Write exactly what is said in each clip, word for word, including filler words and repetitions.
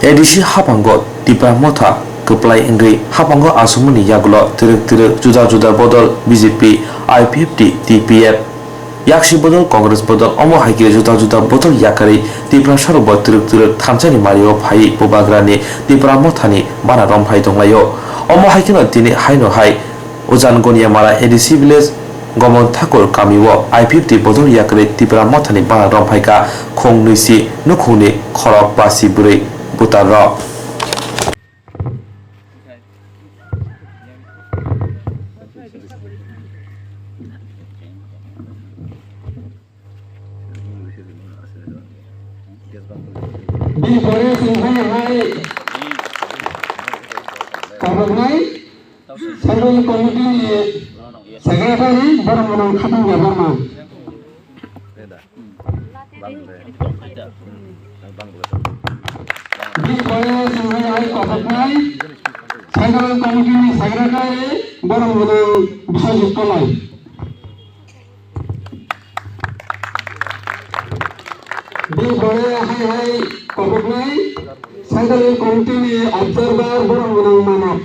A D C haphango Tipra Motha kwplai wngwi haphango achukmani yagulo twrwk twrwk juda juda bodol B J P, I P F T, T P F, yaksi bodol Congress bodol, omo hai khe juda juda bodol yakarwi Tiprasarokbo twrwk twrwk thansa ni mario phaiwi Bubagrani Tipra Mothani bana romphai tonglaio. Omo hai kheno tini haino hai Ujan Goniamara A D C village Gomon Thakur kamio I P F T bodol yakarwi Tipra Mothani bana romphai kha khong nwi si nukhungni khorok basi bwrwi butar rok. Bini pore chwng hai hai kabuknai Central Committee ni Secretary borok mwnang Khatungya Barma. Bini pore chwng hai hai kabuknai Central Committee ni Secretary borok mwnang Biswajit Koloi. Bini pore hai hai kabuknai Central Committee ni Observer borok mwnang Manok.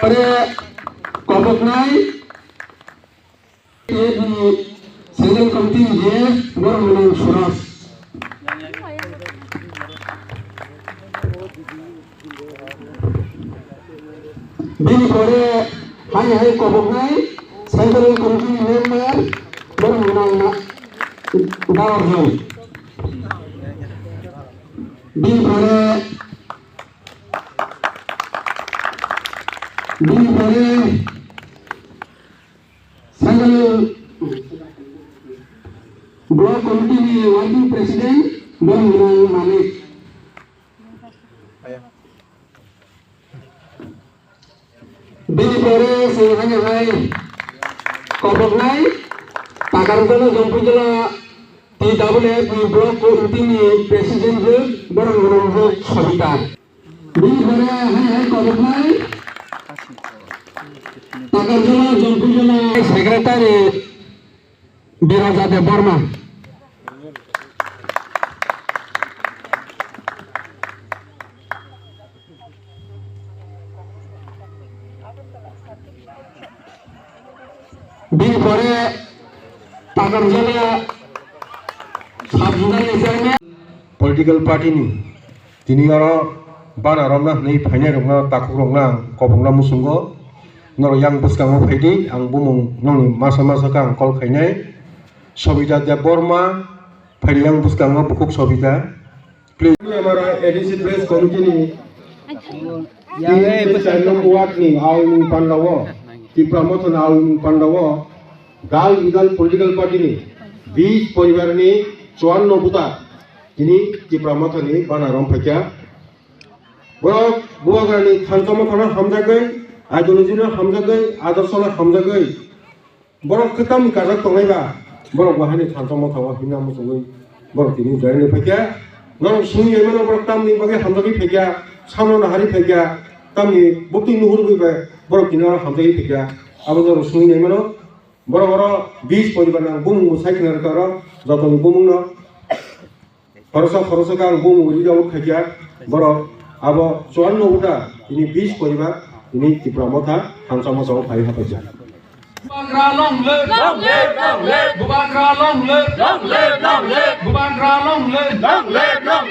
Pore kabuknai Central Committee ni borok mwnang Suraj. Bini pore hai hai kabuknai Central Committee ni member borok mwnang Dawarjong. Bini pore bini pore Central Block Committee ni Working President borok mwnang Malik. Bini pore chwng hai hai kabuknai Takarjala Jampuijala T W F ni Block Committee ni President borok mwnang Sobita. Bini pore hai hai kabuknai Takarjala Jampuijala Secretary Biraja Debbarma. Bini pore Takarjala Sub Zonal ni Chairman. Political party ni tini oro bana romna hwnwi phainai rokno takhuk rokno ang kobokna muchungo. Norok yang bwskango phaidi, ang bumung nokni masa masa khe ang call khainai. Sobita Debbarma, phaidi yang bwskango bukhuk Sobita. Please. Amara A D C Press Committee ni T S P Chairman Ward ni awi mung pandao, Tipra Motha ni awi mung pandao, dal bidal political party ni bis poribar ni chuanno buta tini Tipra Motha ni bana rom phaikha. Borok Bubagrani thansa mothano hamjagwi, ideology no hamjagwi, adorsho no hamjagwi, borok khe tamni kajak tongnai ba, borok bo haino thansa motha o himna muchungwi borok tini join wi phaikha. Norok swngwi naimano borok tamni bagwi hamjagwi phaikha, samno nahari phaikha, tamni bwtwi nuhurwi bai borok tini oro hamjagwi phaikha. Abo norok swngwi naimano, borok oro bis poribar nang bumung bo sai khna rwkha oro, jotoni bumung no. Khoroksa khoroksa khe ang bumung rida o khaikha, borok abo chuanno buta tini bis poribar tini Tipra Motha thansa mosa o phai haphaikha. Bubagra long live! Long live, long live! Bubagra long live! Long live, long live! Bubagra long live! Long live, long